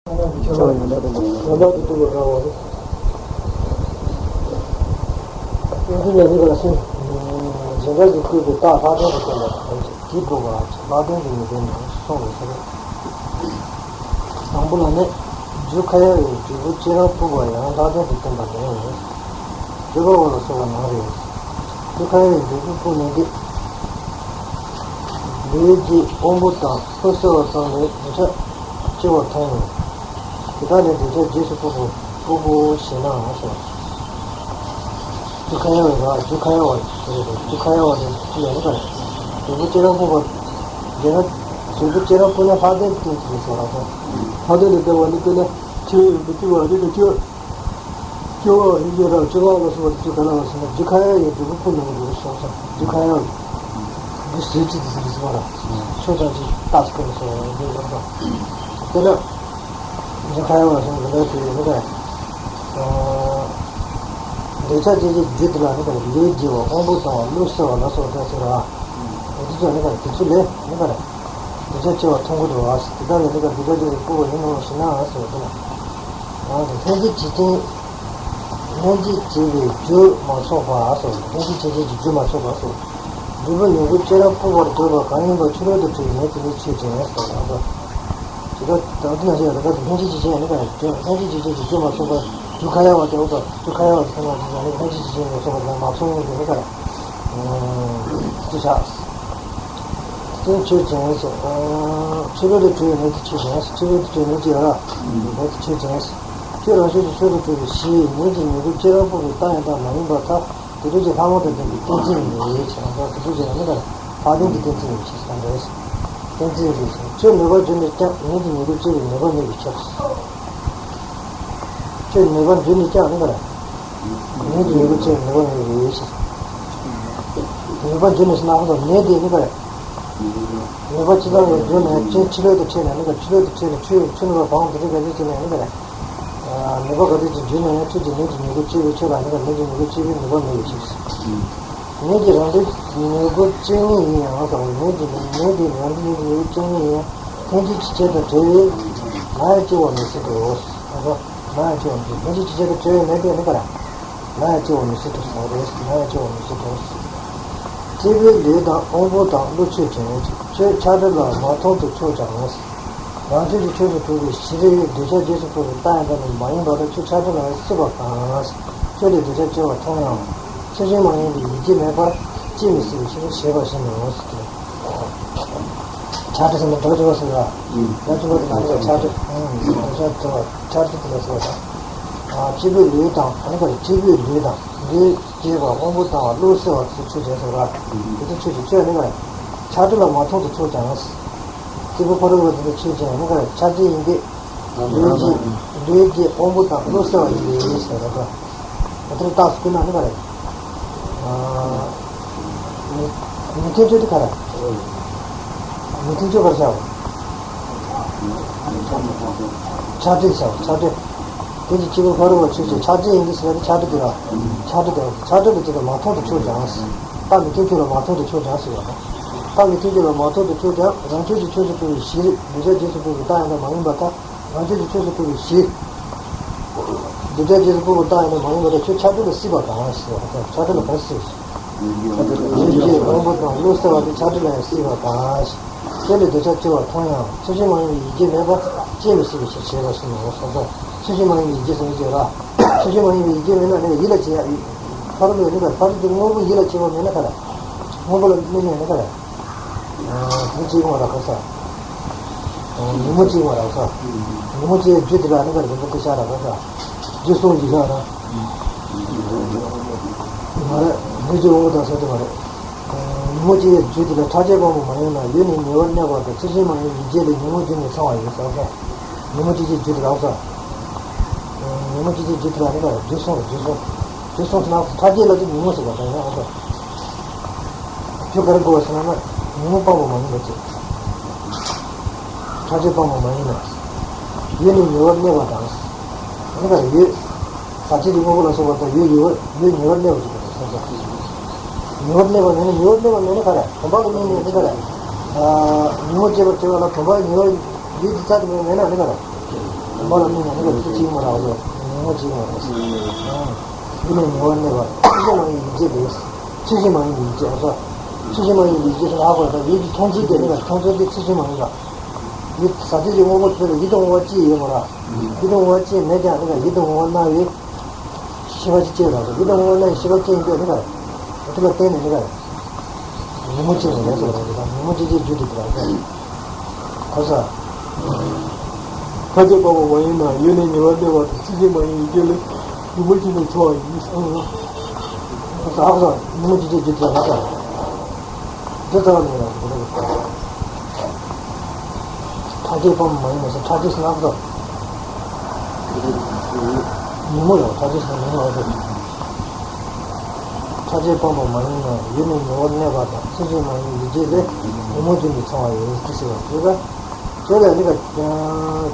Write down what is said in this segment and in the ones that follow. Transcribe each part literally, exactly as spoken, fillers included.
ཡང་དག་ཏུ་གྲུབ་པར་བྱ་བ་རེད། ཡང་དག་ཉན་ཐོས་པ་ལ་སེམས་གཞན་དག་གིས་བསྐུལ་བའི་རྟགས་ལྷག་དོན་དུ་བསྟན་པ་དང་། དེའི་བསྒྲུབ་པ་ལྷག་དོན་གྱི་ངེས་དོན་ནི་གསུངས་པའི་ཕྱིར། དང་པོ་ལ་ནི། རྒྱུ་ཁ་ཡ་བའི་འབྲས་བུ་སྤྱི་རང་སྤུངས་པ་ཡང་ལྷག་དོན་དུ་བསྟན་པ་ནི། སྤྱོད་པ་པོ་ལ་སོགས་པ་ནང་རེད། རྒྱུ་ཁ་ཡ་བའི་འབྲས་བུ་སྤུངས་ནས་ཏེ། ལུས་ཀྱི་དབང་པོ་དང་ལྷུང་བཟེད་པ་ཙམ་ལས་འདོད་ཆགས་སྐྱེ་བ་མཐོང་ངོ་། དེ་དག་ལས་འདོད་ཆགས་རྗེས་སུ་སྤོང་བ་སྤོང་བའོ་ཞེ་ན་ཟེར། རྒྱུ་ཁ་ཡ་བའི་ར་རྒྱུ་ཁ་ཡ་བ་རེད། རྒྱུ་ཁ་ཡ་བ་དེ་ཅི་ཡང་ནི་ག་རེ། འབྲས་བུ་སྤྱི་རང་སྤུངས་པ། དེ་ན་འབྲས་བུ་སྤྱི་རང་སྤུངས་ན་ལྷག་དོན་དུ་བསྟན་ཟེར་བ་དང་། ལྷག་དོན་དུ་བསྟན་པ་ནི་དཔེར་ན་ཆོས་ཡོད་པའི་སྤྲུལ་པ་རེད་དེ་ཆོས། སྤྱོད་པ་ཡིན་གྱི་ར་སྤྱོད་པ་ལ་སོགས་པ་དེ་ཚོ་ག་ལ་བ་ཟེར་ན་རྒྱུ་ཁ་ཡ་ཡི་འབྲས་བུ་སྤུངས་ནས་འགྲོ་སོགས་སམ་རྒྱུ་ཁ་ཡ་ཡི་འདི་ཟེར་གྱི་དེ་ཟེར་གྱི་ཟེར་བ་ར། ཆོས་ཐམས་ཅད་རྟགས་སུ་བཀོད་ནས་སོ་འདི་ལ་དང་། དེ་ལ་རྒྱུ་ཁ་ཡ་བ་ཟེར་ན་འདི་ལ་དེ་ཡིན་ག་འདོད་ཆགས་སྐྱེ་བའི་རྒྱུ་དེ་ལ་ནི་ག་ལུས་བརྗེ་བ་དབང་པོ་དང་བློ་གསལ་བ་ལ་སོགས་པ་ཟེར་ར། འོ་དེ་ཚོ་ནི་ག་དེ་ཚོ་ལས་ནི་ག་ར། འདོད་ཆགས་སྐྱེ་བ་མཐོང་གི་འགྲོ་བ་དེ་དག་ལས་ནི་ག་འདོད་ཆགས་སྐྱེ་བའི་སྤོང་བ་ཡིན་ནོ་ཞེ་ན་ཟེར་བ་དེ་ལ། ལྷན་ཅིག་བྱེད་ཅིང་། ལྷན་ཅིག་བྱེད་པའི་རྒྱུ་མ་ཚོགས་པ་སོགས། ལྷན་ཅིག་བྱེད་ཅིང་གི་རྒྱུ་མ་ཚོགས་པ་སོགས། འབྲས་བུ་ཉེར་དགུ་སྤྱི་རང་སྤུངས་པར་འདོད་པ་གང་ཡིན་པ་ཕྱི་རོལ་དུ་གྲོལ་བའི་ནད་དེ་ནི་ཆོས་ཅན་ཟེར་བ་དང་། ཇི་ལྟར་དག་ཏུ་ན་ཞེས་ར་ལྷན་ཅིག་བྱེད་ཅིང་ནི་ག་ར་ལྷན་ཅིག་བྱེད་ཅིང་གི་རྒྱུ་མ་ཚོགས་པ། རྒྱུ་ཁ་ཡ་བ་དེ་འོག་ཏུ་རྒྱུ་ཁ་ཡ་བ་དེ་ཚང་མ་ཇི་ལྟར་ནི་ལྷན་ཅིག་བྱེད་ཅིང་མ་ཚོགས་པ་དང་མ་ཚོགས་ཡོང་དུས་ནི་ག་ར། ཅི་བྱ། དེ་ཆོས་ཅན། ཕྱི་རོལ་དུ་གྲོལ་བའི་ནད་དེ་ཆོས་ཅན། ཕྱི་རོལ་དུ་གྲོལ་ནད་ཅི་ཡོད་ར། ནད་དེ་ཆོས་ཅན། ཁྱོད་རང་ཆོས་ཀྱི་ཕྱིར་དུ་གྲོལ་བའི་གཞི་ནད་ཀྱི་ཉེར་དགུ་སྤྱི་རང་སྤོང་བའི་རྟགས་ཡང་དག་མ་ཡིན་པར་ཐལ། དེ་འདྲ་ཅིག་ལྷག་མ་དང་ལྡན་པའི་གཏན་ཚིགས་ཡིན་པའི་ཕྱིར་རོ། དེ་འདྲ་ཅིག་ལ་ནི་ག་ར་ལྷག་དོན་གྱི་གཏན་ཚིགས་ཡིན་པའི་ཕྱིར་ཟེར་བ་རེད། གཏན་ཚིགས་ཡིན་པའི་ཕྱིར་ཆོས་ནོད་པ་བརྗོད་ནས་ཀྱང་ནད་ཀྱི་ཉེར་དགུ་སྤྱི་བའི་ནོད་པ་མེད་པའི་ཕྱིར། ཆོས་ནོད་པ་བརྗོད་ནས་ཀྱང་ནི་ག་ར། ནད་ཀྱི་ཉེར་དགུ་སྤྱི་བའི་ནོད་པ་མེད་པའི་ཕྱིར། ནོད་པ་བརྗོད་ནས་ཟེར་ན་ཧ་ལམ་ནད་དེ་ནི་ག་རེ། ནོད་པ་ཅི་ལྟར་ཡང་བརྗོད་ནས་ཅི་ཕྱི་རོལ་དུ་ཁྲིད་ནས་ནི་ག་རེ། ཕྱི་རོལ་དུ་ཁྲིད་ནས་ཆོས་ཆོས་ནོད་པ་གང་དེ་རིགས་ག་ཚོད་ཅི་ནས་ནི་ག་རེ། ནོད་པ་ག་དུས་ཀྱི་བརྗོད་ནས་ཡང་ཁྱོད་ཀྱི་ནད་ཀྱི་ཉེར་དགུ་སྤྱི་བའི་ཆོས་ལ་ནི་ག་རེ། ནད་ཀྱི་ཉེར་དགུ་སྤྱི་བའི་ནོད་པ་མེད་པའི་ཕྱིར། ནད་ཀྱི་རང་འགྲེལ་ཉེར་དགུ་སྤྱི་ཉིད་ཡིན་ཡང་ཟེར་བ་ནད་ཀྱི་ནད་དེ་རང་འགྲེལ་ཉེར་དགུ་སྤྱི་ཉིད་ཡིན་ཡང་ལྷན་ཅིག་བྱེད་དང་བྲལ་བས་ལ་ཡང་སྐྱེ་བ་མི་སྲིད་དོ། ལ་ཡང་སྐྱེ་བ་མི་སྲིད། ལྷན་ཅིག་བྱེད་དང་བྲལ་བའི་ནད་དེ་ནི་ག་རེ། ལ་ཡང་སྐྱེ་བ་མི་སྲིད་དོ་ཟེར་བ་རེད། ལ་ཡང་སྐྱེ་བ་མི་སྲིད་དོ། སྐྱེས་བུའི་ལུས་དང་དབང་པོ་དང་བློ་ཆོས་ཅན། ཁྱོད་ཆགས་བྲལ་ལ་མ་མཐོང་དུ་ཆོག་ཀྱང་། རང་ཆོས་ཀྱི་ཆོས་སུ་གྲུབ་པའི་གཞི་རེ་རེའི་འདོད་ཆགས་རྗེས་སུ་སྤོང་བའི་རྟགས་ཡང་དག་ནི་མ་ཡིན་པ་དང་ཁྱོད་ཆགས་བྲལ་ལ་སྲིད་པ་གང་། ཁྱོད་ལས་འདོད་ཆགས་སྐྱེ་བ་མཐོང་ཡང་། ཚུལ་བཞིན་མ་ཡིན་པའི་ཡིད་ཀྱིས་མེད་པར་སྐྱེ་མི་སྲིད་པའི་ཕྱིར་ཞེས་པ་བཞིན་ནོ། ཆགས་བྲལ་ཟེར་ན་འདོད་ཆགས་ཟེར་ལ། འདོད་ཆགས་ཟེར་ན་ཆགས་བྲལ། འདོད་ཆགས་ཟེར་བ་ཆགས་བྲལ་དེ་ལ་ཟེར་བ་དང་། སྐྱེས་བུའི་ལུས་དང་ཨ་ནི་ག་རེ་སྐྱེས་བུའི་ལུས་དང་ལུས་སྐྱེས་པ་དབང་པོ་དང་བློ་གསལ་བ་དེ་ཆོས་ཅན་ཟེར་བ། དེ་ཚོ་ཆོས་ཅན་ཁྱོད་ནི་ག་རེ། ཆགས་བྲལ་ལ་མ་མཐོང་དུ་ཆོག་ཀྱང་། སྐྱེས་བུ་ཕ་རོལ་པོ་དེ་ཚོ་ཆོས་ཅན་ནི་ག་རེ་ཆགས་བྲལ་ཡིན་གྱི། ལུས་ཀྱི་ལུས་ཀྱི་དབང་པོ་དང་བློ་གསལ་བ་ཡིན་པས་ཟེར་བ་དང་། ད་ལྟར་རྟགས་སུ་བཀོད་ན་ནི་ག་རེ། མི་མི་མཐུན་ཕྱོགས་དེ་ག་རེ། མི་མཐུན་ཕྱོགས་ག་རེ་བྱ་བ། ཆགས་བྲལ་བྱ་བ་ཆགས་བྲལ། དེ་ནི་སྐྱེས་བུ་ཕ་རོལ་པོ་ཆོས་ཅན་ཆགས་བྲལ་ཡིན་གྱི་ཟེར་ན་ཆགས་བྲལ་དེ་ལ། ཆགས་བྲལ་དེ་ཆགས་བྲལ་དེ་ཚོ་ལ་མ་མཐོང་དུ་ཆོག་ཀྱང་། རྟགས་མི་མཐུན་ཕྱོགས་ལ་མ་མཐོང་དུ་ཆོག་ཀྱང་ཟེར་བ་དང་། རྟགས་མི་མཐུན་ཕྱོགས་ལ་མ་མཐོང་དུ་ཆོག་ཀྱང་རང་ཆོས་ཀྱི་ཆོས་སུ་གྲུབ་པའི་གཞི་འདོད་ཆགས་རྗེས་སུ་སྤོང་བའི་རྟགས་ཡང་དག་མ་ཡིན་པར་ཐལ། རང་ཆོས་ཀྱི་ཆོས་སུ་གྲུབ་པའི་གཞི། འདོད་ཆགས་རྗེས་སུ་སྤོང་བའི་རྟགས་ཡང་དག་མ་ཡིན་པར་ཐལ། ཁྱོད་ཆགས་བྲལ་ལ་སྲིད་པ་གང་ཞེས་པ་དང་ཆགས་བྲལ་ལ་གང་སྲིད། ལུས་ཀྱི་དབང་པོ་དང་བློ་གསལ་བ་དེ་ཆགས་བྲལ་ལ་ཡང་སྲིད་པ་གང་ཞེས། ཁྱོད་ལས་འདོད་ཆགས་སྐྱེ་བ་མཐོང་ཡང་ཚུལ་བཞིན་མ་ཡིན་པའི་ཡིད་ཀྱིས་མེད་པར་སྐྱེ་མི་སྲིད་པའི་ཕྱིར་ཞེས་པ་བཞིན་ནོ། ཚུལ་བཞིན་མ་ཡིན་པའི་ཡིད་ཀྱིས་ཟེར་ནས་ཀྱི་ར། ཚུལ་བཞིན་མ་ཡིན་པའི་ཡིད་ཀྱིས་མེད་ན་ནི་ཡིད་ལ་བྱེད་ཡ། ཕ་རོལ་པོའི་ནི་ག་རེ་ཕ་རོལ་པོའི་དངོས་པོ་ཡིད་ལ་བྱེད་པ་མེད་ན་ག་རེ། དངོས་པོ་ལ་དམིགས་ནས་ནི་ག་རེ། མི་གཅིག་ངོ་ར་ག་ས། ཉིན་མོ་གཅིག་ངོ་ར་ག་ས། ཉིན་མོ་གཅིག་རྒྱུ་དེ་ལ་ནི་ག་རེ་འདི་ཚོ་ཤ་ར་ག་ས། རྒྱུ་གསུམ་གྱི་ཤ་ར། མ་རེད། རྒྱུ་གཅིག་དབང་པོ་དང་ས་དེ་མ་རེད། ཉིན་མོ་གཅིག་རྒྱུ་དེ་ལ་ཕྲ་རྒྱས་སྤངས་པ་མ་ཡིན་ན་ཡུལ་ནི་ཉེ་བར་གནས་པ་དང་ཚུལ་བཞིན་མ་ཡིན་པའི་ཡིད་བྱེད་ལས་ཉོན་མོངས་རྒྱུ་ནི་ཚང་བ་ཡིན་ཟེར་ག་ས། ཉིན་མོ་གཅིག་གཅིག་རྒྱུ་དེ་ལ་ག་ས། ཉིན་མོ་གཅིག་གཅིག་རྒྱུ་དེ་ལ་ནི་ག་རེ་རྒྱུ་གསུམ་རེད་རྒྱུ་གསུམ། རྒྱུ་གསུམ་ཟེར་ན་ཕྲ་རྒྱས་ལ་དེ་ཉིན་མོ་ཟེར་བ་དང་ཡང་ཨ་ས། རྒྱུ་ག་རེ་དགོས་པ་ཟེར་ན་ན་ཉིན་མོ་སྤངས་པ་མ་ཡིན་པ་བྱས། ཕྲ་རྒྱས་སྤངས་པ་མ་ཡིན་ན། ཡུལ་ནི་ཉེ་བར་གནས་པ་དང་། ཨ་ནི་ག་རེ་ཡུལ། ཟག་བཅས་ཀྱི་དངོས་པོ་ལ་སོགས་པ་དང་ཡུལ་ཉེ་བར་ཡུལ་ཉེ་བར་གནས་པ་ཞིག་དགོས་པ་སོགས་པ། ཉེ་བར་གནས་པ་མེད་ན་ཉེ་བར་གནས་པ་མེད་ན་ག་རེ་བུམ་པ་གི་མིང་ནི་ནི་ག་རེ། ཉིན་མོ་སྐྱེ་བར་བྱེད་པ་ལ་བུམ་པ་ཉེ་བར་ཡུལ་གྱི་རྩ་དེ་མེད་ན་ནི་ག་རེ། བུམ་པ་ལ་དམིགས་ན་ནི་ཚུལ་གཅིག་མ་རེད་པ། ཉོན་མོངས་གཅིག་མ་རེད། ཡུལ་ནས་ཉེ་བར་གནས་པ་ཚུལ་བཞིན་མ་ཡིན་པའི་ཡིད་བྱེད་དེ། ཚུལ་བཞིན་མ་ཡིན་པའི་ཡིད་བྱེད་ཨ་ཚོ། ཚུལ་བཞིན་མ་ཡིན་པའི་ཡིད་བྱེད་ལ་ཧ་གོ་ད་ཡུལ་གྱི་མཐོང་ཚུལ་དེ་ནི་མཐོང་ཚུལ་དེ་ཚུལ་བཞིན་མ་ཡིན་པ། ཡུལ་ཟག་བཅས་ཀྱི་དངོས་པོ་ཚོ་ལ་ཡུལ་དུ་བསྔོ་བ་ཅི་ཡོད་མ་རེད། ཡུལ་དུ་བསྔོ་བ་ཅི་མེད་ཀྱང་ནི་ཡུལ་དུ་བསྔོ་བ་སྣང་བའི་ཤེས་པ་ཅིག་སྐྱེ་བ་དང་། ཡུལ་དུ་བསྔོ་བ་སྣང་བའི་ཤེས་པ་ཅིག་ཡིན་དུས་ནི་ག་རེ། དེ་ལ་བརྟེན་ནས་ནི་ག་རེ། ཉོན་མོངས་ཅན་ནི་ལས་སོགས་རང་གི་དང་ཉོན་མོངས་ཅན་གྱི་རྒྱུ་དེ་དེ་རང་གི་གོ་ས། ཐ་དད་སྤངས་པ་མ་ཡིན་ན་ཡུལ་ནས་ཉེ་བར་གནས་པ་དང་ཚུལ་བཞིན་མ་ཡིན་ཡིད་བྱེད་ལས་ཉོན་མོངས་ཅན་དུ་འཚོ་བ་ཡིན། གོ་ས་ཨ་གོ་ས་ཉོན་མོངས་ཅན་གྱི་རྒྱུ་དེ་རང་གི་དེ་རྩ་བ་ནས་རང་གི་དེ་རང་གི་ཐ་དད་སྤངས་པ་མ་ཡིན་ན་ས་ཐ་དད་ཟེར་ན་ཨ་གོ་ས་ཉོན་མོངས་ལ་ཐ་དད་ཟེར་ན་ཉོན་མོངས་ཨ་གོ་ས། ཐ་དད་སྤངས་པ་མ་ཡིན་ན་ཡུལ་ནས་ཉེ་བར་གནས་པ་དང་ཚུལ་བཞིན་མ་ཡིན་ཡིད་བྱེད་ལས་ཉོན་མོངས་ཅན་དུ་འཚོ་བ་ཡིན་ཏེ་ཟེར་བ་ཞེས་པ། དེ་ལ་ནི་ཁ་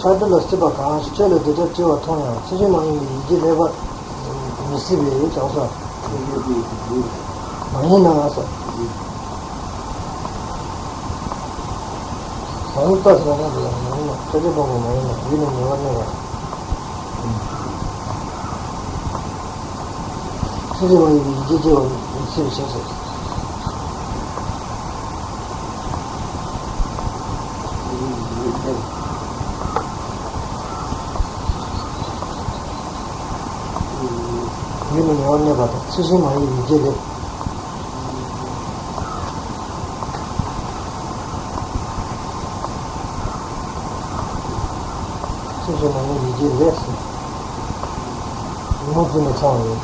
ཆགས་སྡུད་ལ་སྲིད་པ་གང་ཞིག་ཆོས་ལ་དེ་ལྟར་སྤྱི་བ་མཐོང་ཡང་ཚུལ་བཞིན་མ་ཡིན་པའི་ཡིད་བྱེད་མེད་པར་མི་སྲིད་པའི་བྱང་སོ། མ་ཡིན་ན་སོ། མ་ཡིན་པ་ཟེར་བ་ན་དེ་ལ་མ་ཡིན་ན་ཐ་དད་སྤངས་པ་མ་ཡིན་ན་ཡུལ་ནས་ཉེ་བར་གནས་པ། ཚུལ་བཞིན་མ་ཡིན་པའི་ཡིད་བྱེད་ཅེས་པ་མི་སྲིད་པའི་ཕྱིར་ཟེར། ཡུལ་ནས་ཉེ་བར་གནས་པ་དང་ཚུལ་བཞིན་མ་ཡིན་པའི་ཡིད་བྱེད་དེ། ཚུལ་བཞིན་མ་ཡིན་པའི་ཡིད་བྱེད་ལས་སུ། ཉོན་མོངས་ཀུན་ནས་ཚང་བ་ཡིན།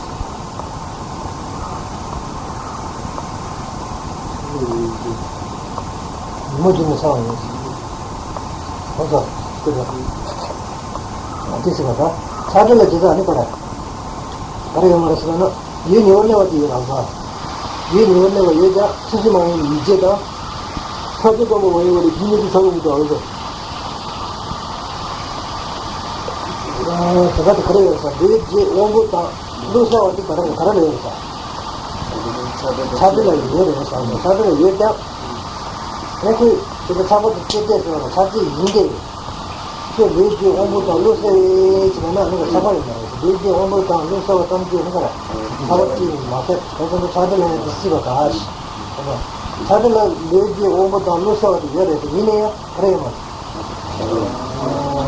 ཉོན་མོངས་ཀུན་ནས་ཚང་བ་ཡིན། ཧོ་ཙ། ཀུ་ཙ། ཨ་ཏི་སི་ག་ད། ཆགས་སྡུད་ལ་ཇི་ལྟར་ནི་པ་ར། ག་རེ་ཡོད་མ་རེད་ཟེར་ན། ཡུལ་ཉེ་བར་གནས་པ་དེ་ཡོད་རང་ས། ཡུལ་ཉེ་བར་གནས་པ་ཡོད་ཀྱང་ཚུལ་བཞིན་མ་ཡིན་པའི་ཡིད་བྱེད་དང་། ཐ་དད་སྤངས་པ་མ་ཡིན་པ་ལས་རྒྱུ་ཉིད་དུ་ཚང་བ་མི་འདུག་ཨང་ས། ད་ལྟ་དེ་ག་རེ་ཡོད་ས། ལུས་ཀྱི་དབང་པོ་དང་བློ་གསལ་བ་དེ་ག་རེ་ག་རེ་ལ་ཡོད་ས། ཆགས་སྡུད་ལ་ཡོད་རེད་ས། ཆགས་སྡུད་ལ་ཡོད་ཀྱང་། ཨེ་ཁོས་དེ་ཚོ་ཚགས་པར་དུ་བཅད་བསྡད་ཟེར་བ་ལ་ཆགས་སྡུད་ཡིན་ཏེ། ཁྱོད་ལུས་ཀྱི་དབང་པོ་དང་བློ་གསལ་བའི་ཕྱིར་ན་ནི་ཁ་ཚགས་པ་ཡོད་མ་རེད། ལུས་ཀྱི་དབང་པོ་དང་བློ་གསལ་བ་ཙམ་གྱིས་ནི་ཁ་ཚགས་པ་ཅིག་མ་ཟད་དེ་ཚོ་ནི་ཆགས་སྡུད་ལ་ཡང་དེ་སྲིད་པ་ག་ཞིག་ཆགས་སྡུད་ལ་ལུས་ཀྱི་དབང་པོ་དང་བློ་གསལ་བ་དེ་ཡོད་རེད་དེ་ཡིན་ན་ཡང་ག་རེ་ཡོད་མ་རེད།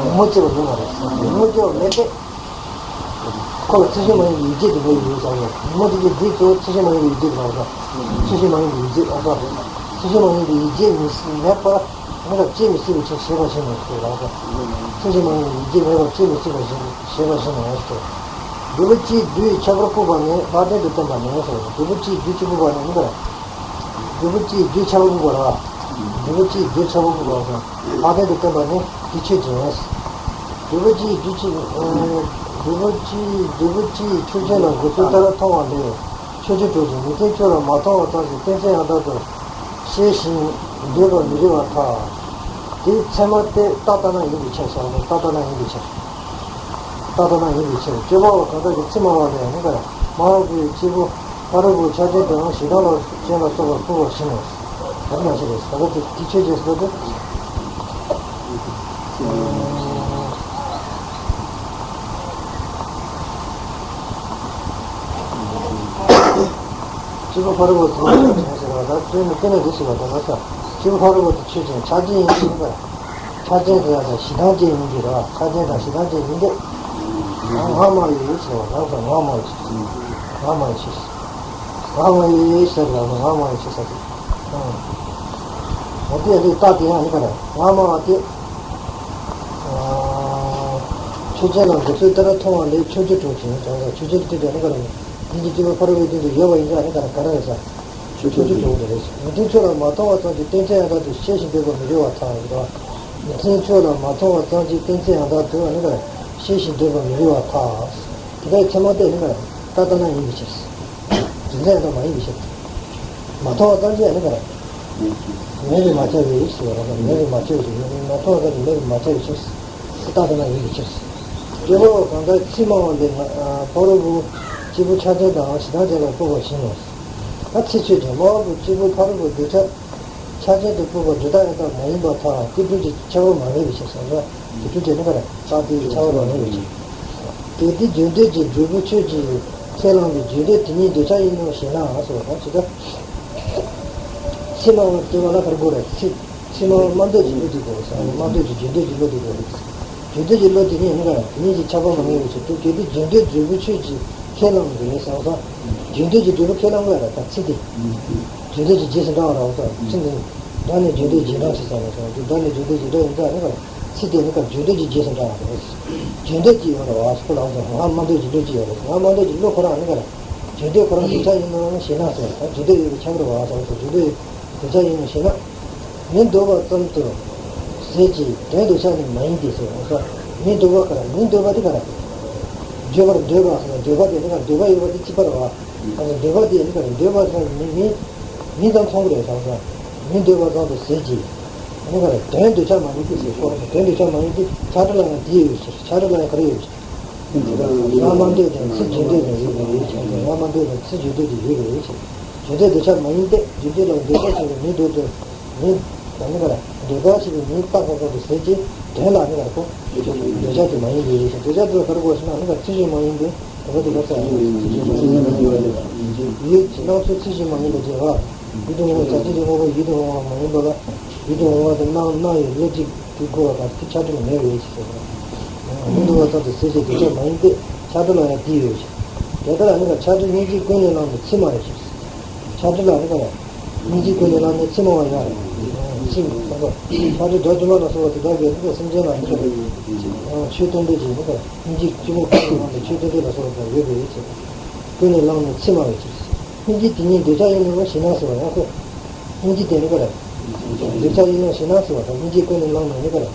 ཉོན་མོངས་སྐྱེ་བ་ཡོད་མ་རེད། ཉོན་མོངས་སྐྱེ་བ་མེད་དེ། ཁོ་ལ་ཚུལ་བཞིན་མ་ཡིན་པའི་ཡིད་བྱེད་དེ་འདྲ་ཡོད་ཀྱང་ཡང་ཉོན་མོངས་དེ་གྱི་རྫས་གཙོ་བོ་ཚུལ་བཞིན་མ་ཡིན་པའི་ཡིད་བྱེད་ལ་སོགས། ཚུལ་བཞིན་མ་ཡིན་པའི་ཡིད་བྱེད་ལ་སོགས། ཚུལ་བཞིན་མ་ཡིན་པའི་ཡིད་བྱེད་མི་མེད་པར་ངེས་པར་སྐྱེ་མི་སྲིད་པའི་ཕྱིར་ཞེས་པ་བཞིན་ནོ་ཞེས་ལ་སོགས། ཚུལ་བཞིན་མ་ཡིན་པའི་ཡིད་བྱེད་མེད་པར་སྐྱེ་མི་སྲིད་པ་བཞིན་ཞེས་པ་བཞིན་ནོ་ཞེས། འབྲས་བུ་སྤྱིའི་རྒྱུའི་ཁྱད་པར་ཕུག་པ་ནི་ལྷག་ལྡན་དུ་བསྟན་པ་ནི་སོ། འབྲས་བུ་སྤྱིའི་རྒྱུ་གཅིག་པུ་པ་ནི་མི་འདུག་འབྲས་བུ་སྤྱིའི་རྒྱུ་ཁྱད་པར་ཕུག་པ་ར། འབྲས་བུ་སྤྱིའི་རྒྱུ་ཁྱད་པར་ཕུག་པ་སོ། ལྷག་ལྡན་དུ་བསྟན་པ་ནི་དེ་ཆོས་ཅན། འབྲས་བུ་སྤྱིའི་རྒྱུ་ཅི། འབྲས་བུ་སྤྱིའི་འབྲས་བུ་སྤྱིའི་ཆོས་ཅན་ལ་འགོད་ཚུལ་ལྟར་མཐོང་བ་ལས་ཆོས་ཅན་གྲུབ་ཅིང་མི་མཐུན་ཕྱོགས་ལ་མ་མཐོང་བ་ཙམ་ཞིག་གཏན་ཚིགས་ཡང་དག་ཏུ་ཤེས་ཤིང་འདོད་པར་མི་རིགས་པར་ཐལ། དེའི་ཚད་མ་སྟེ་རྟག་ལྟ་ན་ཡིན་པའི་ཕྱིར་ཟེར་བ་ནི་རྟག་ལྟ་ན་ཡིན་པའི་ཕྱིར། རྟག་ལྟ་ན་ཡིན་པའི་ཕྱིར། དཔྱོད་པ་པོ་གང་དག་གིས་ཚིག་སྨྲ་བ་ལས་ནི་ག་ར་སྨྲ་བ་པོའི་སྐྱེས་བུ་ཕ་རོལ་པོའི་ཆགས་ཅན་དུའང་ཞེ་སྡང་ལ་ཅན་ལ་སོགས་པ་ཕུལ་བར་བྱེད་ནོ། ག་རེ་མ་བྱེད་རེད་ཟེར་བ་དེ་དེ་ཆོས་ཅན་ཟེར་བ་དེ། སྐྱེས་བུ་ཕ་རོལ་པོ་དེ་ཆོས་ཅན་ཟེར་བ་དང་དོན་ནི་དེ་ནི་འདི་ཞེས་པ་དང་ལ་ས། སྐྱེས་བུ་ཕ་རོལ་པོ་དེ་ཆོས་ཅན་ཆགས་ཅན་ཡིན་ཞེས་པ། ཆགས་ཅན་དེ་ཡང་ཞེ་སྡང་ཅན་ཡིན་གྱི་རེད་བ། ཆགས་ཅན་དང་ཞེ་སྡང་ཅན་ཡིན་ཏེ། ང་སྨྲ་བའི་ཡིད་ཟེར་བ་ལ་ས་ང་སྨྲ་བའི་ཡིད། ང་སྨྲ་བའི་ཡིད་ཟེར། ང་སྨྲ་བའི་ཡིད་ཟེར་ལ་ང་སྨྲ་བའི་ཡིད་ཟེར་ཏེ། འོ་དེ་ཡང་དེ་རྟགས་དེ་ཡང་ནི་ག་རེ། ང་སྨྲ་བ་དེ། ཆོས་ཅན་ལ་འགོད་ཚུལ་ལྟར་མཐོང་བ་ལས་ཆོས་ཅན་གྲུབ་ཅིང་ཀྱང་ཆོས་ཅན་དེ་ཀྱང་ནི་ག་རེ། དེ་ཉིད་སྐྱེས་བུ་ཕ་རོལ་པོའི་སྟེང་དུ་ཡོད་པ་ཡིན་ཙང་ནི་ག་རེ་ག་རེ་རེད་ས། ཆོས་ཅན་གྲུབ་པ་རེད། མི་མཐུན་ཕྱོགས་ལ་མ་མཐོང་བ་ཙམ་གྱིས་གཏན་ཚིགས་ཡང་དག་ཏུ་ཤེས་ཤིང་འདོད་པར་མི་རིགས་པར་ཐལ་ཟེར་བ། མི་མཐུན་ཕྱོགས་ལ་མ་མཐོང་བ་ཙམ་གྱིས་གཏན་ཚིགས་ཡང་དག་ཏུ་ནི་ག་རེ། ཤེས་ཤིང་འདོད་པར་མི་རིགས་པར་ཐལ། དེ་ལྟར་ཚད་མ་སྟེ་ནི་ག་རེ། རྟག་ལྟ་ན་ཡིན་པའི་ཕྱིར། རྫུན་ཚད་ཡང་དག་མ་ཡིན་པའི་ཕྱིར། མ་མཐོང་བ་ཙམ་གྱིས་ནི་ག་རེ། མེད་པས་མ་ཁྱབ་པའི་ཕྱིར་རོ། མེད་པས་མ་ཁྱབ་པའི་ཕྱིར། མ་མཐོང་བ་ཙམ་གྱིས་མེད་པས་མ་ཁྱབ་པའི་ཕྱིར། རྟག་ལྟ་ན་ཡིན་པའི་ཕྱིར། དཔྱོད་པ་པོ་གང་དག་ཚིག་སྨྲ་བ་ལས་ང་ཕ་རོལ་པོ་སྐྱེས་བུ་ཆགས་ཅན་དང་ཞེ་སྡང་ཅན་ལ་སྤོབས་པར་བྱེད་ནོ། ད་ཚིག་ཆོས་ཅན། སྨྲ་བ་པོ་སྐྱེས་བུ་ཕ་རོལ་པོ་རྡུལ་ཕྲ་ཆགས་ཅན་དུ་སྤོབས་པ་སྒྲོ་བཏགས་ཡང་དག་མ་ཡིན་པར་ཐལ། དེ་སྒྲུབ་ཀྱི་ཁྱད་པར་མ་ངེས་པའི་ཕྱིར་ཟེར་བ། དེ་དྲུག་བྱས་ནས་ག་རེ་ཆགས་དེ་ཆགས་པ་རང་ཡོད་ཅིང་། གལ་ཏེ་རྒྱུ་འདོད་ཀྱི་འབྲས་བུ་ཆོས་ཀྱིས་ཁས་བླངས་པའི་རྒྱུ་འདོད་དེ་ཉིད་འདོད་ཆགས་ཡིན་ནོ་ཞེ་ན་ཟེར་བ་དང་ཇི་ལྟར། ཚིག་མ་བ་དེ་བ་ལ་ག་རེ་དགོས་རེད། ཚིག་ཚིག་མ་བ་སྨྲ་འདོད་ཀྱི་བློ་དེ་དགོས་རེད་ཟེར། སྨྲ་འདོད་ཀྱི་རྒྱུ་འདོད་ཀྱི་བློ་དེ་དགོས་རེད། རྒྱུ་འདོད་ཀྱི་བློ་དེ་ཉིད་ནི་ག་རེ་དེ་ཉིད་ཀྱི་ཁྱབ་པ་མ་ངེས་པའི་ཕྱིར་དུ། གལ་ཏེ་རྒྱུ་འདོད་འབྲས་བུ་ཆོས་ཀྱིས་ཁས་བླངས་པའི་ཟེར་བ་དང་། རྒྱུ་འདོད་ཀྱི་འབྲས་བུ་ཁས་བླངས་པ་རེད་ད་ཚིག་དེ། རྒྱུ་འདོད་ཀྱི་རྗེས་སུ་འབྲང་བ་རེད་ཟེར་ཚིག་འདི། སྒྲ་ནི་རྒྱུ་འདོད་རྗེས་འབྲང་ཞེས་བྱ་བ་དང་དེ་སྒྲ་ནི་རྒྱུ་འདོད་རྗེས་འབྲང་ཡིན་ཙང་ནི་ག་རེ་ཚིག་དེ་ནི་ག་རེ་རྒྱུ་འདོད་ཀྱི་རྗེས་སུ་འབྲང་བ་རེད། རྒྱུ་འདོད་ཀྱི་ཡོད་རེད་བ་ཁོ་ལ་ཟེར། ང་སྨྲ་འདོད་ཀྱི་བློ་ཅིག་ཡོད་རེད། ང་སྨྲ་འདོད་ཀྱི་བློ་ཁོ་རང་ནི་ག་རེ་རྒྱུ་འདོད་ཁོ་རང་འདོད་ཆགས་ཡིན་ནོ་ཞེ་ན་ཟེར་བ་དང་རྒྱུ་འདོད་ཡོད་པའི་ཁྱབ་རེད་བ་ཟེར་བ་དང་རྒྱུ་འདོད་ཡོད་འདོད་ཆགས་ཡིན་ནོ་ཞེ་ན། མི་འདོད་པ་ཙམ་དུ་ཟད་ཀྱི་དོན་འདོད་ཆགས་ནི་མ་ཡིན་ཏེ་ཟེར་བ་ཟེར། མི་འདོད་པ་ག་རེ་མི་འདོད་པ་དེ་ག་རེ། བརྗོད་པར་འདོད་པ་ཟེར་ན་འདོད་པ་དེ་ནི་ག་རེ་འདོད་པ་ཡོད་པ་དེ་གཅིག་པ་རེད་བ། ཨ་ནི་འདོད་པ་དེ་ནི་ག་རེ་འདོད་པ་ཟེར་ན་མི་མི་མི་ཙམ་མཚུངས་པ་རེད་ཟེར་བ་ཟེར། མི་འདོད་པ་ཙམ་དུ་ཟད་ཀྱི། ཨ་ནི་ག་རེ་དོན་འདོད་ཆགས་མ་ཡིན་ཏེ་ཟེར་ཁོ་རང་དོན་འདོད་ཆགས་མ་ཡིན་ཏེ་ཆགས་བྲལ་ལ་ཡང་དེ་ཡོད་ཕྱིར་ཆགས་བྲལ་ལ་ཡང་ག་རེ་ཡོད་ཕྱིར། ང་སྨྲ་འདོད་དང་ཚིག་རྒྱུ་འདོད་ཀྱང་ཡོད་པའི་ཕྱིར། ང་སྨྲ་འདོད་དང་ཚིག་རྒྱུ་འདོད་ཀྱང་ཡོད་པའི་ཕྱིར། རྒྱུ་འདོད་འདོད་ཆགས་མ་ཡིན་ཏེ་རྒྱུ་འདོད་ལ་འདོད་པ་བྱེད་པའི་མི་འདོད་དུ་མི་ད་ནི་ག་རེ་འདོད་པ་བྱེད་པའི་མི་རྟག་པ་ཙམ་དུ་ཟད་ཀྱི་དོན་ལ་ནི་ག་རེ་གོ། འདོད་ཆགས་དེ་མ་ཡིན་པའི་ཕྱིར། འདོད་ཆགས་དེ་ལ་ག་རེ་གོ་ཟེར་ན་ནི་ག་རེ་ཚིག་གཞན་མ་ཡིན་པའི་འདོད་པ་དེ་ག་རེ་ཟེར། ཡུལ་གྱི་སྣང་ཚུལ་ཚིག་གཞན་མ་ཡིན་པའི་རྗེས་ལ། ཡུལ་དུ་འོང་བའི་ཟག་བཅས་ཀྱི་དངོས་པོ་ཡུལ་དུ་འོང་བ་མ་ཡིན་པ་ལ། ཡུལ་དུ་འོང་བ་དེ་སྣང་སྣང་བའི་བློ་གཅིག་གིས་གོ་བ་དང་དེ་ཆགས་བྲལ་མེད་པའི་ཕྱིར་ཟེར་བ། མི་འདོད་པ་ཙམ་དུ་ཟད་ཀྱི་འདོད་ཆགས་མ་ཡིན་ཏེ་ཆགས་བྲལ་ལ་ཡང་དེ་ཡོད་ཕྱིར། དེ་ལྟར་ནི་ག་ཆགས་བྲལ་སྙིང་རྗེ་ཀུན་ནས་བསླངས་ནས་ཚིག་སྨྲ་བའི་ཕྱིར། ཆགས་བྲལ་ལ་ནི་ག་སྙིང་རྗེ་ཀུན་ནས་བསླངས་ནས་ཚིག་སྨྲ་བ་ཡང་ཚིག་ཆགས་བྲལ་དགྲ་བཅོམ་པ་ལ་སོགས་པ་དེ་དག་གིས་ནི་ག་སེམས་ཅན་ལ་ནི་ག་ཆོས་སྟོན་པའི་ཕྱིར་ནི་ག་སྙིང་རྗེ་ཆེན་པོ་ཀུན་ནས་བསླངས་ནས་ཆོས་སྟོན་པ་ལ་སོགས་པ་དག་ཡོད་པའི་ཕྱིར། ཀུན་ནས་བསླངས་ནས་ཚིག་སྨྲ་བའི་ཕྱིར། སྙིང་རྗེ་དེ་ཉིད་འདོད་ཆགས་ཡིན་ནོ་ཞེ་ན་ཟེར་བ་ཡང་ཁོ། སྙིང་རྗེ་དེ་ནི་ག་རེ། འདོད་ཆགས་ཡིན་ནོ་ཞེ་ན་ཟེར་བ་དང་སྙིང་རྗེ་ཀུན་ནས་བསླངས་ནས་ནི་ག་རེ།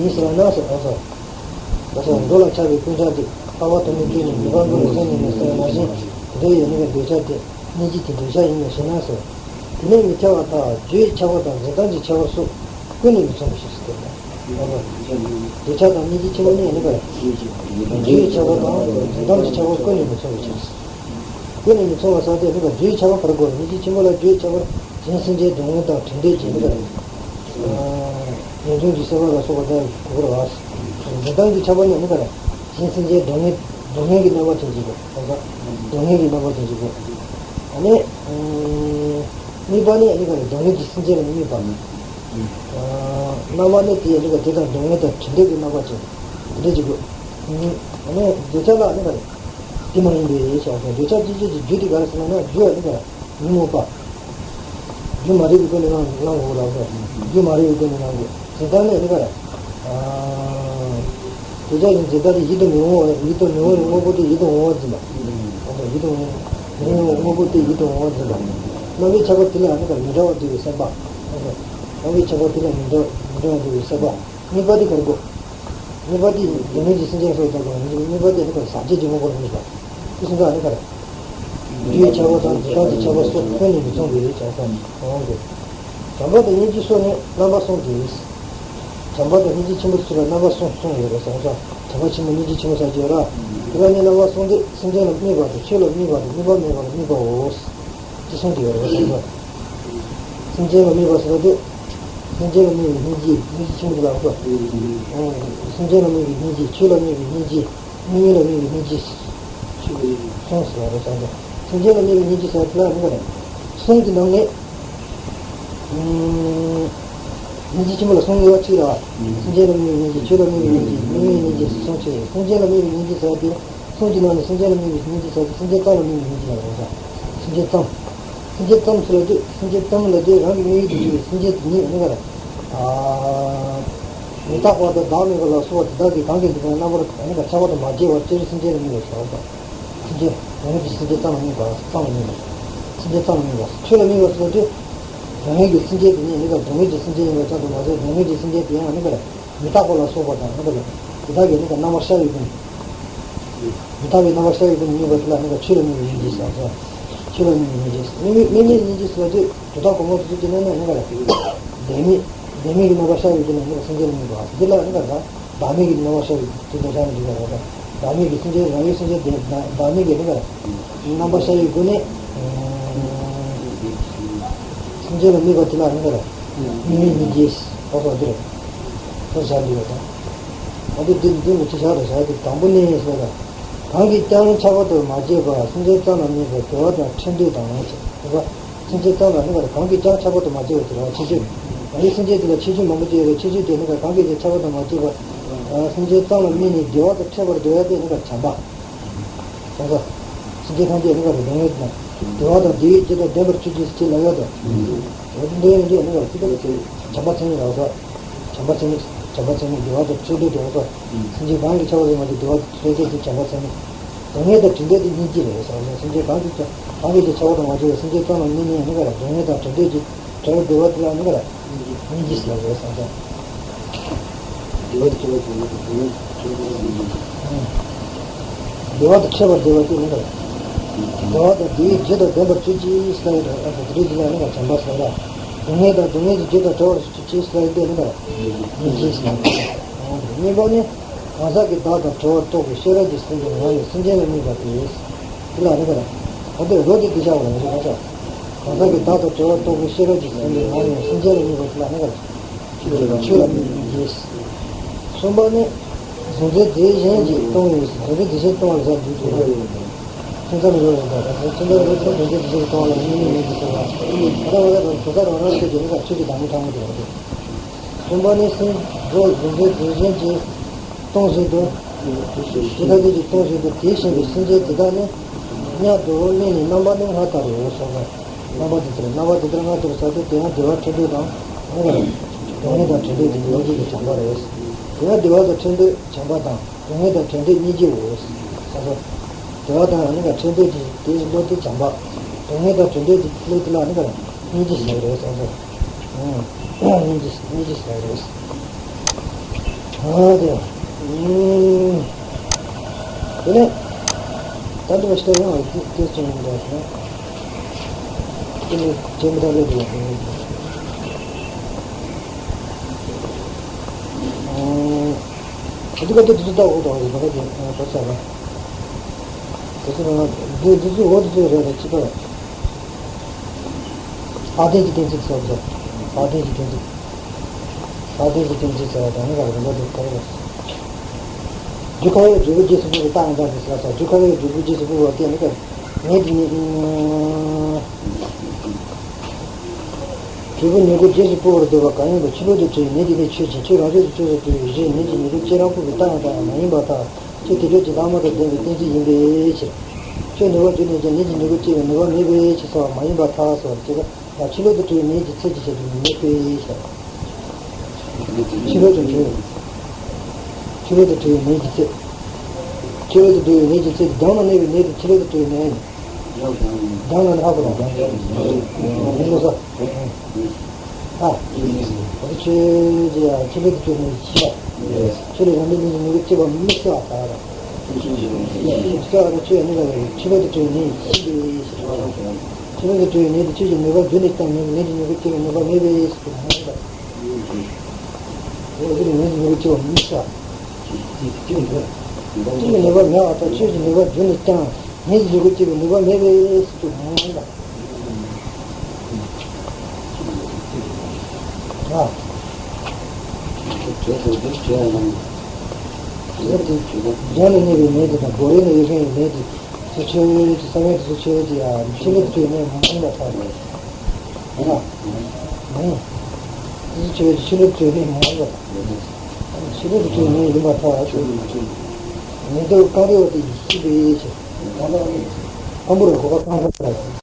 ཡིན་ཟེར་བ་ན་ཟེར་བ་དང་། ད་ཟེར་མདོ་ལ་ཆགས་པའི་ཀུན་ཆགས་ཏེ། ལྷག་པ་དོན་མི་འདོད་ནས་འདོད་པ་ཀུན་ལ་སེམས་ནི་མི་གསལ་བ་ནང་བཞིན་དེ་འདྲ་ཡོད་ནི་ག་འདོད་ཆགས་ཏེ་སྙིང་རྗེ་དེ་འདོད་ཆགས་ཡིན་ནོ་ཞེ་ན་ཟེར། དེ་ནས་མི་ཁྱབ་པ་དང་རྒྱུའི་ཁྱབ་པ་དང་འཛིན་སྟངས་ཀྱི་ཁྱབ་པ་སོགས་ཀུན་ནས་མི་མཚུངས་པའི་ཕྱིར་ཟེར་ཏེ། འདོད་ཆགས་དང་སྙིང་རྗེ་ཆེན་པོ་གཉིས་ནི་ག་རེ། རྒྱུའི་ཁྱབ་པ་དང་འཛིན་སྟངས་ཀྱི་ཁྱབ་པ་ཀུན་ནས་མི་མཚུངས་པའི་ཕྱིར། ཀུན་ནས་མི་མཚུངས་པ་ཟེར་དེ་ནི་ག་རྒྱུའི་ཁྱབ་པ་བར་དགོས་སྙིང་རྗེ་ཆེན་པོ་ལ་རྒྱུའི་ཁྱབ་པ་གཞན་སེམས་ཅན་སྡུག་བསྔལ་དང་བྲལ་འདོད་ཀྱི་ནི་ག་རེ། ངེས་འབྱུང་གི་སྲེད་པ་ལ་སོགས་པ་དག་གི་གོ་བར་བ། འཛིན་སྟངས་ཀྱི་ཁྱབ་པ་ནི་ནི་ག་རེ། གཞན་སེམས་ཅན་སྡུག་བསྔལ་སྡུག་བསྔལ་གྱི་རྣམ་པ་ཅན་ཞིག་གོ། སྡུག་བསྔལ་གྱི་རྣམ་པ་ཅན་ཞིག་གོ། ཨ་ནི། དམིགས་པ་ནི་ནི་ག་རེ་སྡུག་བསྔལ་གྱི་སེམས་ཅན་ལ་དམིགས་པ། རྣམ་པ་ནི་དེ་ཡང་ནི་ག་དེ་དང་སྡུག་བསྔལ་དང་བྲལ་འདོད་ཀྱི་རྣམ་པ་ཅན། དེ་འདྲ་ཅིག་དགོས། ཨ་ནི་འདོད་ཆགས་ལ་ནི་ག་རེ། དེ་མ་ཡིན་པའི་ཕྱིར་ཟེར། འདོད་ཆགས་སྐྱེ་བྱེད་ཀྱི་རྒྱུ་དེ་ག་རེ་ཟེར་ན་ནི་རྒྱུ་ནི་ག་རེ། རྒྱུ་དངོས་པོ། རྒྱུ་མ་རིག་པའི་སྒོ་ནས་བླང་བླང་དགོས་ལབ་སོ། རྒྱུ་མ་རིག་པའི་སྒོ་ནས་བླང་དགོས། འཛིན་སྟངས་ནི་ནི་ག་རེ། འདོད་ཆགས་ཀྱི་འཛིན་སྟངས་དེ་ཡིད་དུ་མི་འོང་བ་ཡིད་དུ་མི་འོང་བའི་དངོས་པོ་དེ་ཡིད་དུ་འོང་བར་འཛིན་པ། ཡིད་དུ་མི་འོང་བའི་དངོས་པོ་དེ་ཡིད་དུ་འོང་བར་འཛིན་པ། རྣམ་པའི་ཁྱད་པར་དེ་ལ་ནི་ག་རེ་མི་འདྲ་བར་འདོད་པའི་སེམས་པ། རྣམ་པའི་ཁྱད་པར་དེ་ལ་མི་འདྲ་མི་འདྲ་བར་འདོད་པའི་སེམས་པ། དམིགས་པ་དེ་ག་རེ་དགོས། དམིགས་པ་དེ་སྡུག་བསྔལ་གྱི་སེམས་ཅན་སོགས་དག་དང་དམིགས་པ་དེ་ནི་ག་རེ་ཟག་བཅས་ཀྱི་དངོས་པོར་དམིགས་པ། དེ་སོང་ཙང་ནི་ག་རེ། རྒྱུའི་ཁྱབ་པ་དང་འཛིན་སྟངས་ཀྱི་ཁྱབ་པ་སོགས་ཀུན་ནས་མི་མཚུངས་པའི་ཕྱིར་ཟེར་གསུངས་ཏེ། བྱམས་པ་དང་སྙིང་རྗེ་སོགས་ནི་རྣམ་པ་གསུམ་སྟེ། བྱམས་པ་དང་སྙིང་རྗེ་ཆེན་པོ་ཚུལ་ལ་རྣམ་པ་གསུམ་གསུངས་ཡོད་པས་སོང་ཙང་བྱམས་པ་ཆེན་པོ་སྙིང་རྗེ་ཆེན་པོ་ཟེར་གྱི་ཡོད་ར། དེ་ལ་ནི་རྣམ་པ་གསུམ་སྟེ་སེམས་ཅན་ལ་དམིགས་པ་དང་ཆོས་ལ་དམིགས་པ་དང་དམིགས་པ་མེད་པ་ལ་དམིགས་པའོ། ཅེས་གསུངས་ཏེ་ཡོད་རེད་བ། སེམས་ཅན་ལ་དམིགས་པ་ཟེར་བ་དེ། སེམས་ཅན་ལ་དམིགས་པའི་སྙིང་རྗེ་སྙིང་རྗེ་ཆེན་པོ་ལ་གོ། སེམས་ཅན་ལ་དམིགས་པའི་སྙིང་རྗེ་ཆོས་ལ་དམིགས་པའི་སྙིང་རྗེ། དམིགས་མེད་ལ་དམིགས་པའི་སྙིང་རྗེ། གསུམ་ཟེར་བ་རེད་བྱ་བ། སེམས་ཅན་ལ་དམིགས་པའི་སྙིང་རྗེ་ཟེར་བ་དེ་ལ་དམིགས་པ་རེད། གསུམ་གྱི་ནང་ནས། སྙིང་རྗེ་ཆེན་པོ་ལ་གསུམ་ཡོད་པ་གཅིག་རེད་བ། སེམས་ཅན་ལ་དམིགས་པའི་སྙིང་རྗེ་ཆོས་ལ་དམིགས་པའི་སྙིང་རྗེ་དམིགས་མེད་སྙིང་རྗེ་གསུམ་ཆེ། སེམས་ཅན་ལ་དམིགས་པའི་སྙིང་རྗེ་ཟེར་བ་དེ། གསུམ་གྱི་ནང་ནས་སེམས་ཅན་ལ་དམིགས་པའི་སྙིང་རྗེ་ཟེར་དུས་སེམས་ཅན་ཙམ་ལ་དམིགས་པའི་སྙིང་རྗེ་ལ་རེད་ཟེར། སེམས་ཅན་ཙམ། སེམས་ཅན་ཙམ་ཟེར་ལ་དུས་སེམས་ཅན་ཙམ་ལ་དུས་རང་གི་དམིགས་ཡུལ་དུ་གྱུར་པའི་སེམས་ཅན་དེ་ཉིད་ནི་ག་རེ། མི་རྟག་པ་དང་བདག་མེད་པ་ལ་སོགས་པ་དེ་དག་གིས་གང་གིས་འདི་ལྟར་རྣམ་པར་ནི་ག་ཁྱབ་པ་དང་མ་བརྗེ་བར་སྤྱིར་སེམས་ཅན་ལ་དམིགས་པ་ཟེར་བ་དང་། སེམས་ཅན་རང་ཉིད་ཀྱི་སེམས་ཅན་ཙམ་ལ་དམིགས་པ་ཙམ་ལ་དམིགས་པ། སེམས་ཅན་ཙམ་ལ་དམིགས་པ་ཆོས་ལ་དམིགས་པ་ཟེར་ལ་དུས། རང་ཉིད་ཀྱི་སེམས་ཅན་དེ་ཉིད་ནི་ག་རེ་སྡུག་བསྔལ་གྱི་སེམས་ཅན་ཡིན་པ་ཙམ་དུ་མ་ཟད་སྡུག་བསྔལ་གྱི་སེམས་ཅན་དེ་ཡང་ནི་ག་རེ། མི་རྟག་པ་ལ་སོགས་པ་དང་ནི་ག་རེ། དེ་དག་གིས་ནི་ག་རྣམ་པར་ཤར་བའི་ཀུན། མི་རྟག་པའི་རྣམ་པར་ཤར་བའི་ཀུན་ནས་དམིགས་པ་དེ་ལ་ནི་ག་ཆོས་ལ་དམིགས་པའི་སྙིང་རྗེ་ཟེར་ཟེར། ཆོས་ལ་དམིགས་པའི་སྙིང་རྗེ་ཟེར། དམིགས་མེད་དམིགས་མེད་སྙིང་རྗེ་ཟེར་བ་དེ་དུས་རྟག་གོང་མ་དུས་ཚོད་ཀྱི་གནས་ན་ནི་ག་རེ། བདེན་མེད། བདེན་མེད་ཀྱི་རྣམ་པར་ཤར་བའི་ཀུན་ནས་ནི་ག་སེམས་ཅན་ལ་དམིགས་པ། འདི་ལ་ནི་ག་རེ། བདག་མེད་ཀྱི་རྣམ་པར་ཤར་བའི་དུས་ཚོད་ཤར་ནས་འདུག་པ་རེད། བདག་མེད་ཀྱི་སེམས་ཅན་རང་ཡུལ་སེམས་ཅན་བདེན་བདག་མེད་ཀྱི་ནི་ག་རེ། རྣམ་པར་ཤར་བའི་སྒོ་ནས། སེམས་ཅན་ལ་དམིགས་པ་དེ་ལ་ནི་ག་རེ། དམིགས་མེད་སྙིང་རྗེ། ཁོ་སོགས་འདིར་ཁོ་བཞག་འདི་ཡོད་དང་། ཨ་འདི་འདི་འདི་མི་ཅི་བཞག་རེ་བཞག་འདི་དང་པོ་ནི་ཟེར་ལ། གང་གིས་ཀྱང་ཁྱབ་པ་དུ་མ་བྱས་པ། སེམས་ཅན་ཙམ་ལ་དམིགས་པ་བདེ་བ་དང་ཕྲད་འདོད་དང་ཟེར། སེམས་ཅན་ཙམ་ལ་ནི་ག་རེ། གང་གིས་ཀྱང་ཁྱབ་པ་དུ་མ་བྱས་པ་དེ་རེད་བ། ཆེ་ཆུང་། ཨ་ནི་སེམས་ཅན་དེ་ལ་ཆེ་ཆུང་མང་པོ་ཅིག་ཡོད་རེད། ཆེ་ཆུང་དེ་ནི་ག་རེ། གང་གིས་ཀྱང་ཁྱབ་པ་དུ་མ་བྱས་པ། སེམས་ཅན་ཙམ་ལ་དམིགས་ནས་བདེ་བ་དང་ཕྲད་པར་འདོད་ཡ་དེ་ནི་ག་རེ། བྱམས་པ། སོང་ཙང་། སེམས་ཅན་ཐམས་ཅད་ནི་ག་རེ། སྡུག་བསྔལ་དང་། བདེ་བ་དང་བདེ་བའི་རྒྱུ་དང་ལྡན་པར་གྱུར་ཅིག་ཅེས་ལབ་ཡ་དང་། འོ་དེ་འདོད་ཡོན་འདི་ནི་ག་རེ། དེ་ལ་བྱམས་པ་ཚད་མེད་ལ་སོགས། བྱམས་པ་ཚད་མེད། བྱམས་པ་ཚད་མེད། བདེ་བ་དང་ཕྲད་འདོད་དེ་ལ་སོགས། སེམས་ཅན་གང་གིས་ཁྱབ་པ་དུ་མ་བྱས་པའི་བདེ་བ་དང་ཕྲད་འདོད་དེ་བྱམས་པ་ཚད་མེད། སྡུག་བསྔལ་དང་བྲལ་འདོད་དེ་སྙིང་རྗེ་རེད་ཟེར་བ་ནི། སེམས་ཅན་གང་གིས་ཀྱང་གང་གིས་ཀྱང་ཁྱབ་པ་དུ་མ་བྱས་པའི་སེམས་ཅན་ཙམ་ལ་དམིགས་ནས་ནི་ག་རེ། སྡུག་བསྔལ་དང་བྲལ་འདོད་ཀྱི་བྲལ་བའི་བདེ་བ་དེ་ལ་ནི་ག་རེ། སྙིང་རྗེ་ཟེར་བ་རེད་བསམ་ཙང་། བདེ་བ་དང་ཕྲད་པར་འདོད་ཡ་དང་སྡུག་བསྔལ་དང་བྲལ་བའི་བདེ་བ་ལ་སྙིང་རྗེ། བདེ་བ་དང་ཕྲད་པར་འདོད་པ་དེ་ནི་ག་རེ། བདེ་བ་དང་བདེ་བའི་རྒྱུ་དང་ལྡན་པར་གྱུར་ཅིག་ཟེར་བ་རེད། ཨ་ཙི་དེ་འདྲའི་རྒྱུ་ལ་ནི་ག་རེ། བྱམས་པ་ཟེར་བ། སྡུག་བསྔལ་དང་སྡུག་བསྔལ་གྱི་རྒྱུ་དང་བྲལ་བར་གྱུར་ཅིག་ཟེར་བ་དེ་ནི་ག་རེ། སྙིང་རྗེ་ཟེར་བ་རེད། གཉིས་པ་ནི། གང་ཟག་གི་བདག་དང་བྲལ་བར་རྟོགས་པའི་ཤེས་རབ་ཀྱི་སེམས་ཀྱི་ངང་ནས་སེམས་ཅན་ལ་དམིགས་པ་སྟེ། དེ་ལ་ནི་ག་རེ། ག་དེ་རོ་དེ་དེ་བྱ་བ་ལ་ནི་ག་རེ། གང་ཟག་གི་བདག་དང་བྲལ་བར་རྟོགས་པའི་ཤེས་རབ་ཀྱི་སེམས་ཀྱི་ངང་ནས་སེམས་ཅན་ལ་དམིགས་པ་དེ་ལ་ནི་ག་རེ། ཆོས་ལ་དམིགས་པའི་རྗེས། གསུམ་པ་ནི། གཟུང་འཛིན་རྫས་གཞན་གྱིས་སྟོང་བའི། གཟུང་འཛིན་རྫས་གཞན་སྟོང་བ་ལ་ཟེར་འདུག་ཅེས། ཐུན་མཚམས་ཡོད་རེད་ད། ཐུན་མཚམས་ཡོད་ཚེ་གཟུང་འཛིན་རྫས་གཞན་གྱིས་སྟོང་བ་ལ་དམིགས་མེད་མིན་གྱི་ཟེར་བ། ད་ལྟ་བ་ད་གཟུང་ས་རང་རང་ཆོས་ཀྱི་ནི་ག་ཆོས་ཀྱི་བདག་མེད་ཐ་སྙད་དུ་རེད། གསུམ་པ་ནི་སེམས་རོ་གཟུང་འཛིན་རྫས་གཞན་གྱིས་སྟོང་བཞིན་དུ། ཇི་ལྟར་རྫས་གཞན་གྱིས་སྟོང་བཞིན་དུ་དེ་བཞིན་གྱི་སེམས་ཅན་དེ་དག་ནི། མྱང་དུ་དམིགས་ནས་རྣམ་པ་ནི་སྔར་ལྟར་རོ་སོགས་པ། རྣམ་པ་དེ་ལྟར་རྣམ་པ་དེ་ལྟར་སྔར་ལྟར་ཟེར་དུས་དེ་ཡང་བདེ་བ་ཕྲད་འདོད་དང་། སྡུག་བསྔལ་དང་བྲལ་འདོད་དེ་སྙིང་རྗེ་གི་བྱམས་པ་རེད། དེ་ཡང་བདེ་བ་དང་ཕྲད་འདོད་བྱམས་པ་དང་། སྡུག་བསྔལ་དང་བྲལ་འདོད་སྙིང་རྗེ་རེད། བསམ་ཚོར། བདེ་བ་དང་ནི་ག་ཕྲད་འདོད་ཀྱི་དེའི་བློ་དེ་བྱམས་པ། སྡུག་བསྔལ་དང་བྲལ་འདོད་ཀྱི་བློ་དེ་ལ་ནི་ག་སྙིང་རྗེ་ཞེས་རེད་བསམ་ཚོར། ཨང་། སྙིང་རྗེ་སྙིང་རྗེ་ཞེས་རེད། ཨ་དེ། ཨང་། དེ་ནས། ད་འདི་བ་ཞིག་ཡང་དེ་དེ་ཙམ་ཡིན་པ་དང་། དེ་ནས་རྗེས་མི་ད་ལོས་དེ་ཡང་། ཨང་། ཨ་ཏི་ཀ་ཏི་ཏི་ཏི་ཏ་འོ་ཏ་འོ་ཏ་ཀ་ཏི་ཨ་ཏ་ས་ར། ཏི་ཏི་ཏ་འདི་ཏི་ཏི་འོ་ཏི་ཏི་ར་ར་ཅི་ཏ་ར། ཨ་ཏི་ཀྱི་གཏན་ཚིགས་སོགས་སོ། ཨ་ཏི་ཀྱི་གཏན་ཚིགས། ཨ་ཏི་ཀྱི་གཏན་ཚིགས་ཟེར་བ་དང་ནི་ག་རེ་རིམ་པ་འདི་ག་རེ་རེད། རྒྱུ་ཁ་བའི་འབྲས་བུ་རྗེས་སུ་དཔག་པའི་རྟགས་ཡང་དག་ཏུ་ཟེར་བ་སོགས། རྒྱུ་ཁ་བའི་འབྲས་བུ་རྗེས་སུ་དཔག་པ་དེ་ནི་ག་རེ། ངེས་དེ་ནི། འབྲས་བུ་ཉིད་སྐུ་རྗེས་སུ་དཔག་པར་འདོད་པ་གང་ཡིན་པ་ཕྱི་ལོགས་དུ་གྲུབ་པའི་ངེས་དེ་ནི་ཆོས་ཅན། ཆོས་རང་ཕྱོགས་སུ་ཆོས་སུ་གྲུབ་པའི་གཞི་ངེས་ཀྱི་ཉིད་སྐུ་ཅན་རང་ཁོ་བོའི་རྟགས་ཡང་དག་པ་མ་ཡིན་པར་ཐལ། ཆོས་དེ་ལུགས་ཀྱི་ལྷག་མ་དང་ལྡན་པའི་གཏན་ཚིགས་ཡིན་པའི་ཕྱིར། ཆོས་ནུས་པ་བརྒྱུད་ནས་ཀྱང་ངེས་ཀྱི་ཉིད་སྐུ་སྐྱེ་བའི་ནུས་པ་མེད་པའི་ཕྱིར་ཟེར་བ་མ་ཡིན་པར་ཐལ་ཟེར་བ་ཅེས་པ། ཡང་ཕྱི་ལོགས་དུ་གྲུབ་པའི་ངེས་ཀྱི་ཚད་ཀྱི་ཕྱིར་དུ་མེད་པའི་ཕྱིར། ཕྱི་ལོགས་དུ་གྲུབ། ཕྱི་ལོགས་དུ་གྲུབ་པའི་ངེས་ཀྱི་ཚད། ཕྱི་ལོགས་དུ་གྲུབ་པའི་ངེས་ཀྱི་ཚད་དེ་གདོད་མ་ནས་པའི་ངེས་དེ་ཕྱི་ལོགས་དུ་གྲུབ་པའི་ངེས། གདོད་མ་ནས་ཧ་གོ་རང་། ཡིན་དགོས་ས། ཨ། འོ་ཆོས་ཀྱི་ཡང་ཕྱི་ལོགས་དུ་གྲུབ་པའི་ངེས་ཀྱི་ཕྱིར། ཕྱི་ལོགས་རང་ལུགས་ངེས་ཀྱི་ཉིད་སྐུ་སྐྱེ་བ་མི་སྲིད་པར་ཐལ། སྐྱེ་བ་དང་ཆོས་ཡང་གནས་པ་ཡིན། ཕྱི་ལོགས་དུ་གྲུབ་པའི་ངེས་ཀྱི་ཕྱིར་ཏེ། ཕྱི་ལོགས་དུ་གྲུབ་པའི་ངེས་དེ་ཆོས་ཀྱི་ནུས་པ་བརྒྱུད་ནས་ཀྱང་ངེས་ཀྱི་ཉིད་སྐུ་སྐྱེ་བའི་ནུས་པ་མེད་པའི་ཕྱིར་དུ་མ་ཡིན་པ། འོ་དེ་ནི་ངེས་ཀྱི་ཉིད་སྐུ་སྐྱེ་བ་མི་སྲིད་པ། ཆོས་ཀྱི་ནུས་པ་མེད་པར་ཐལ། ཆོས་ཀྱི་ནུས་པ་བརྒྱུད་ནས་ཀྱང་ངེས་ཀྱི་ཉིད་སྐུ་སྐྱེ་བའི་ནུས་པ་མེད་པའི་ཕྱིར་དུ་མ་ཡིན་པ། ཨ། གདོད་ནས་གནས་པའི་ངེས་དེ་དང་གོ་བས་ན་ཡོད་མཁན་གྱི་ངེས་དེ་ཚུར་ཆོས་ཅན། ས་བོན་དེ་ཚུར་ཆོས་ཅན། ཡང་ཕྱི་ལོགས་དུ་གྲུབ་པའི་ངེས་མ་ཡིན་པར་ཐལ། ཧེ་ན། ཨང་། དེ་ཚུར་ཆོས་ཅན། ཕྱི་ལོགས་དུ་གྲུབ་པའི་ངེས་མ་ཡིན་པར་ཐལ། ཕྱི་ལོགས་དུ་གྲུབ་པའི་ངེས་ཡིན་པར་ཐལ། ངེས་དོན་རྐང་རིགས་པ་དེ་ཡིས་ཤེས་པའི་ཕྱིར། ཨམ་བུ་ར་གོ་བ་རྐང་པ་ར།